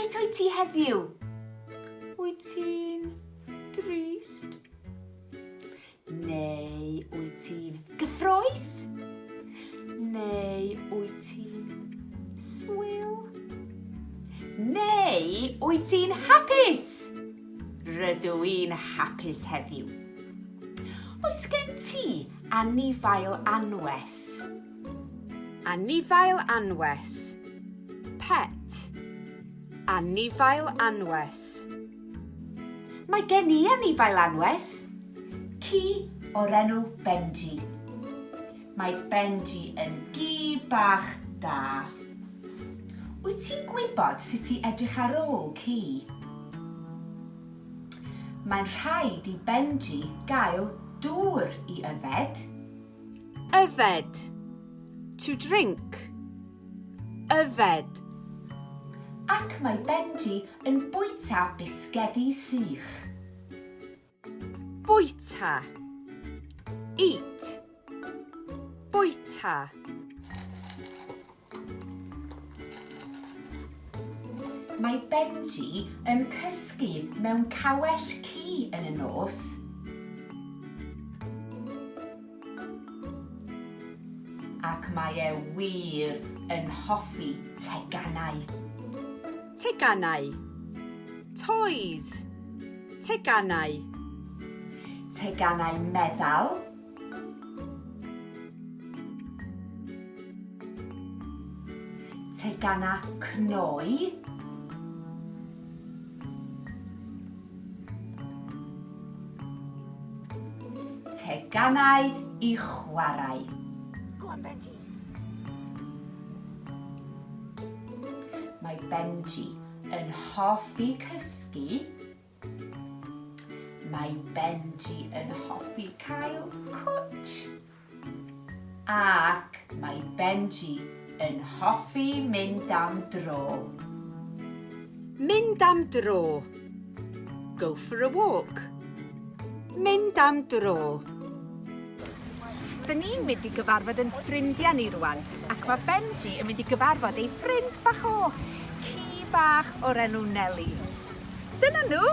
Sut wyt ti heddiw? Wyt ti'n drist? Neu wyt ti'n gyffroes? Neu wyt ti'n swil? Neu wyt ti'n hapus? Rydw i'n hapus heddiw. Oes gen ti anifail anwes? Anifail anwes. Pet. Anifail anwes. Mae gen i anifail anwes. Ci o'r enw Benji. Mae Benji yn gi bach da. Wyt ti'n gwybod sut i edrych ar ôl ci? Mae'n rhaid i Benji gael dŵr i yfed. Yfed. To drink. Yfed. Ac mae Benji yn bwyta bisgedi sych. Bwyta. Eat. Bwyta. Mae Benji yn cysgu mewn cawell ci yn y nos. Ac mae e wir yn hoffi teganau. Teganau. Toys. Teganau. Teganau meddal. Tegana cnoi. Teganau i chwarae. Go on, Benji. Mae Benji yn hoffi cysgu. Mae Benji yn hoffi cael cwtsh. Ac mae Benji yn hoffi mynd am dro. Mynd am dro. Go for a walk. Mynd am dro. Dyn ni'n mynd i gyfarfod yn ffrindiau ni rwan, ac mae Benji yn mynd i gyfarfod ei ffrind bach o, ci bach o'r enw Nelly. Dyna nhw!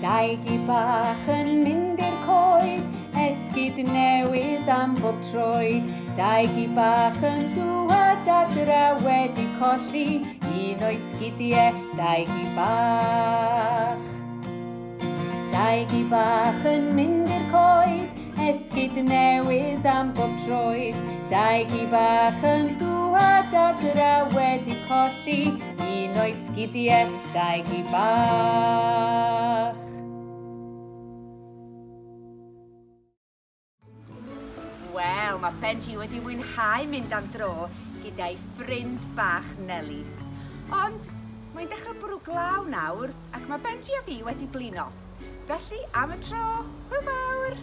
Dau gi bach yn mynd i'r coed, esgid newydd am bob troed. Dau gi bach yn dŵad adra wedi colli un o'i sgidie, dau gi bach. Dau gi bach yn mynd i'r coed, esgid newydd am bob troed. Dau gi bach yn dŵad adra wedi colli un o'i sgidie, dau gi bach. Wel, mae Benji wedi mwynhau mynd am dro gyda'i ffrind bach Nelly. Ond mae'n dechrau bwrw glaw nawr ac mae Benji a fi wedi blino. Felly, am y tro, hwyl fawr!